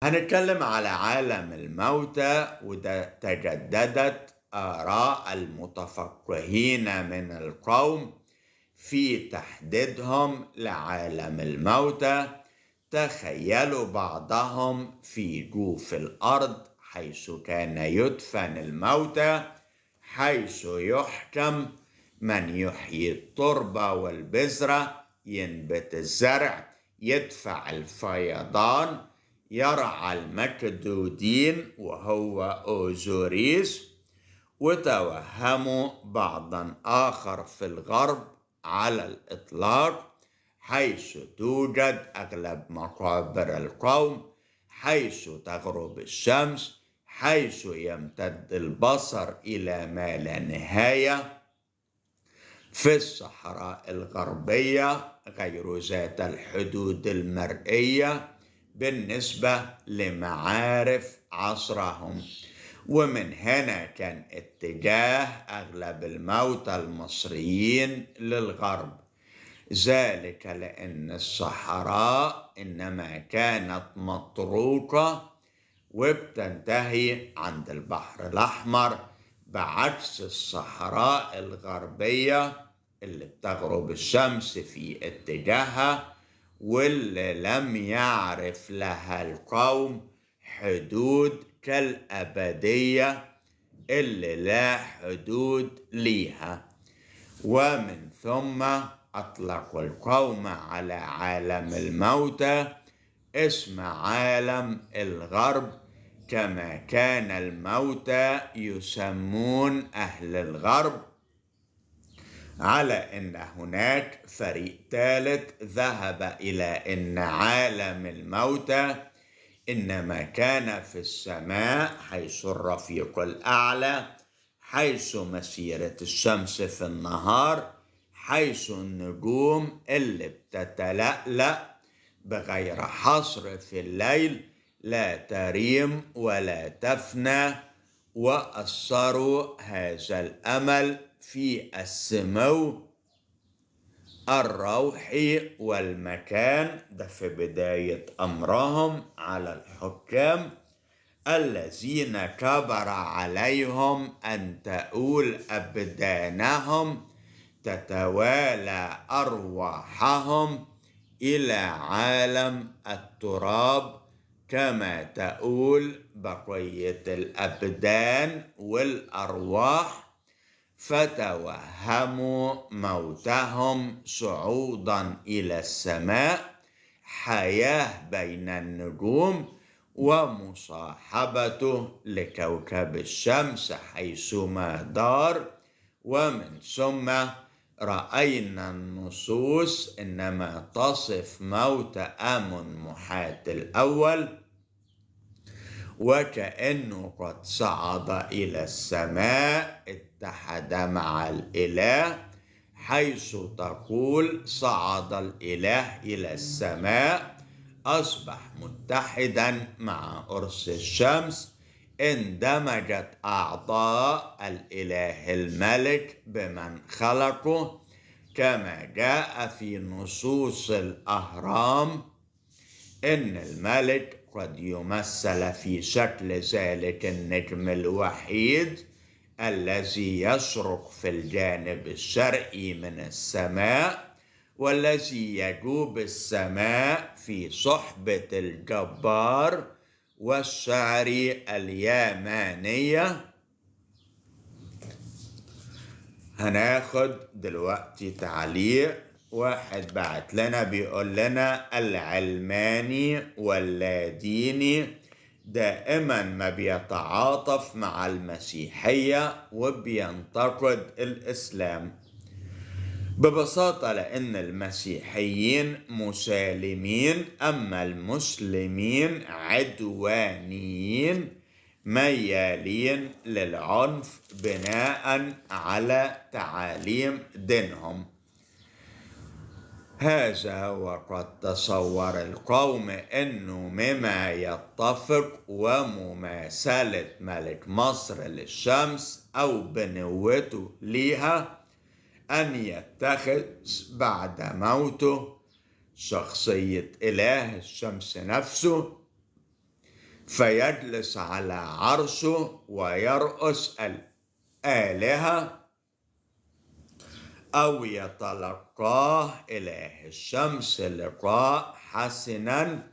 هنتكلم على عالم الموتى، وده تجددت آراء المتفقهين من القوم في تحديدهم لعالم الموتى. تخيلوا بعضهم في جوف الأرض حيث كان يدفن الموتى، حيث يحكم من يحيي التربة والبذرة، ينبت الزرع، يدفع الفيضان، يرعى المكدودين وهو أوزوريس. وتوهموا بعضا آخر في الغرب على الإطلاق، حيث توجد أغلب مقابر القوم، حيث تغرب الشمس، حيث يمتد البصر إلى ما لا نهاية، في الصحراء الغربية غير ذات الحدود المرئية بالنسبة لمعارف عصرهم. ومن هنا كان اتجاه أغلب الموتى المصريين للغرب، ذلك لأن الصحراء إنما كانت مطروقة وبتنتهي عند البحر الأحمر، بعكس الصحراء الغربية اللي بتغرب الشمس في اتجاهها، واللي لم يعرف لها القوم حدود كالأبدية اللي لا حدود ليها. ومن ثم أطلقوا القوم على عالم الموتى اسم عالم الغرب، كما كان الموتى يسمون أهل الغرب، على أن هناك فريق ثالث ذهب إلى أن عالم الموتى إنما كان في السماء، حيث الرفيق الأعلى، حيث مسيرة الشمس في النهار، حيث النجوم اللي بتتلألأ بغير حصر في الليل، لا تريم ولا تفنى. وأثروا هذا الأمل في السمو الروحي والمكان ده في بداية أمرهم على الحكام الذين كبر عليهم أن تؤول أبدانهم تتوالى أرواحهم إلى عالم التراب، كما تؤول بقية الأبدان والأرواح. فتوهموا موتهم صعودا إلى السماء، حياة بين النجوم، ومصاحبته لكوكب الشمس حيثما دار. ومن ثم رأينا النصوص إنما تصف موت آمون محات الأول وكأنه قد صعد إلى السماء، اتحد مع الإله، حيث تقول صعد الإله إلى السماء، أصبح متحدا مع أرس الشمس، اندمجت أعضاء الإله الملك بمن خلقه، كما جاء في نصوص الأهرام إن الملك قد يمثل في شكل ذلك النجم الوحيد الذي يشرق في الجانب الشرقي من السماء، والذي يجوب السماء في صحبة الجبار والشعر اليامانية. هناخد دلوقتي تعليق. واحد بعت لنا بيقول لنا العلماني واللاديني دائما ما بيتعاطف مع المسيحية وبينتقد الإسلام، ببساطة لأن المسيحيين مسالمين، أما المسلمين عدوانيين ميالين للعنف بناء على تعاليم دينهم. هذا وقد تصور القوم أنه مما يتفق ومماثلة ملك مصر للشمس أو بنوته ليها أن يتخذ بعد موته شخصية إله الشمس نفسه فيجلس على عرشه ويرأس الآلهة، أو يتلقاه إله الشمس لقاء حسنا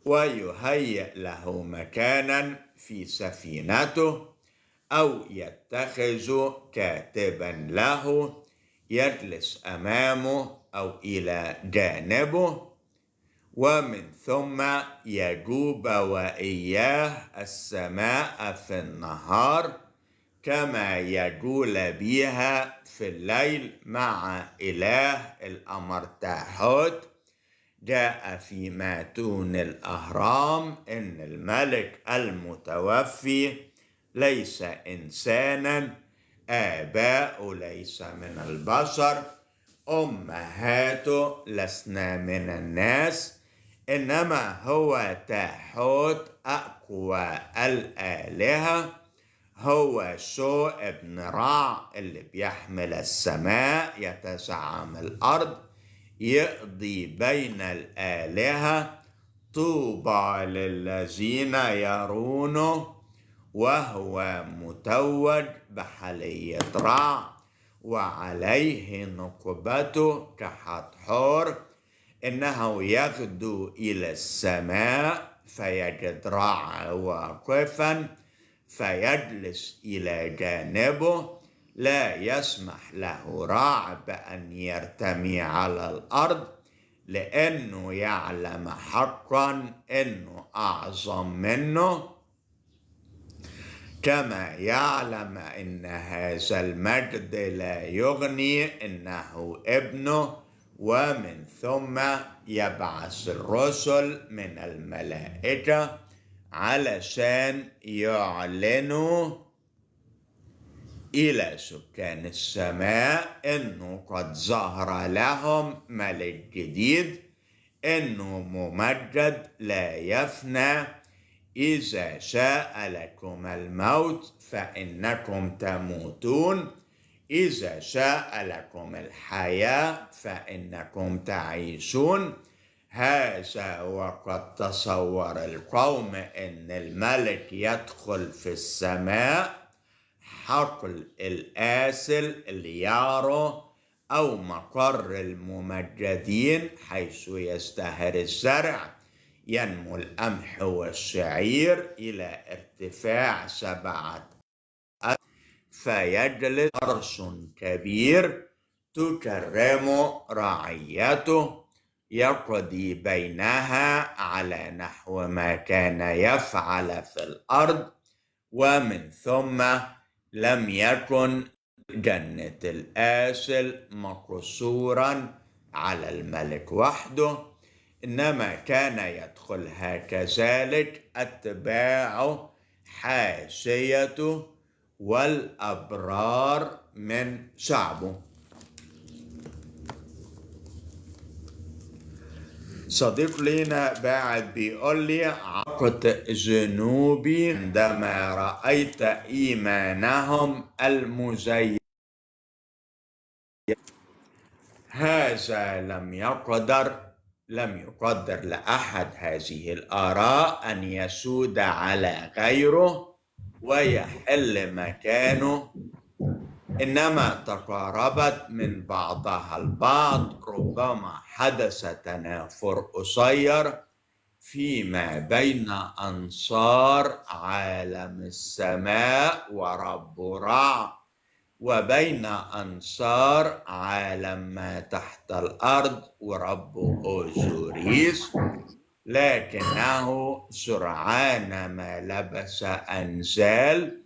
ويهيئ له مكانا في سفينته، أو يتخذ كاتبا له يجلس أمامه أو إلى جانبه، ومن ثم يجوب وإياه السماء في النهار كما يجول بها في الليل مع إله الأمرتاحوت. جاء في ماتون الأهرام إن الملك المتوفي ليس إنسانا، آباء ليس من البشر، أمهاته لسنا من الناس، إنما هو تاحوت أقوى الآلهة، هو شو ابن رع اللي بيحمل السماء يتزعم الأرض، يقضي بين الآلهة. طوبى للذين يرونه وهو متوج بحلية رع، وعليه نقبته كحتحور، إنه يغدو إلى السماء فيجد رع واقفا فيجلس إلى جانبه، لا يسمح له رع بأن يرتمي على الأرض، لأنه يعلم حقا أنه أعظم منه، كما يعلم أن هذا المجد لا يغني أنه ابنه. ومن ثم يبعث الرسل من الملائكة علشان يعلنوا إلى سكان السماء إنه قد ظهر لهم ملك جديد، إنه ممجد لا يفنى. إذا شاء لكم الموت فإنكم تموتون، إذا شاء لكم الحياة فإنكم تعيشون. هذا وقد تصور القوم إن الملك يدخل في السماء حقل الآسل اليارو أو مقر الممجدين، حيث يزدهر الزرع، ينمو القمح والشعير إلى ارتفاع 7 فيجلس عرش كبير تكرم رعيته، يقضي بينها على نحو ما كان يفعل في الأرض. ومن ثم لم يكن جنة الآسل مقصورا على الملك وحده، إنما كان يدخلها كذلك أتباعه حاشيته والأبرار من شعبه. صديق لينا بعد بيقول لي عقت ذنوبي عندما رأيت إيمانهم المزين. هذا لم يقدر لأحد هذه الآراء أن يسود على غيره ويحل مكانه، إنما تقاربت من بعضها البعض. ربما حدث تنافر قصير فيما بين أنصار عالم السماء ورب رع، وبين أنصار عالم ما تحت الأرض ورب أوزوريس، لكنه سرعان ما لبس أنزال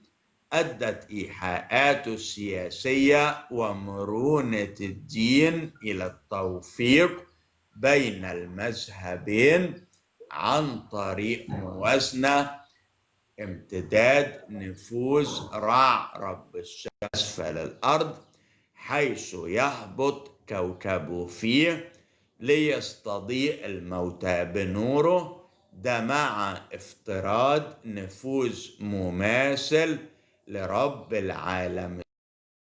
أدت إيحاءات السياسية ومرونة الدين إلى التوفيق بين المذهبين عن طريق موازنة امتداد نفوذ رع رب الشمس أسفل الأرض، حيث يهبط كوكبه فيه ليستضيء الموتى بنوره، ده مع افتراض نفوذ مماثل لرب العالم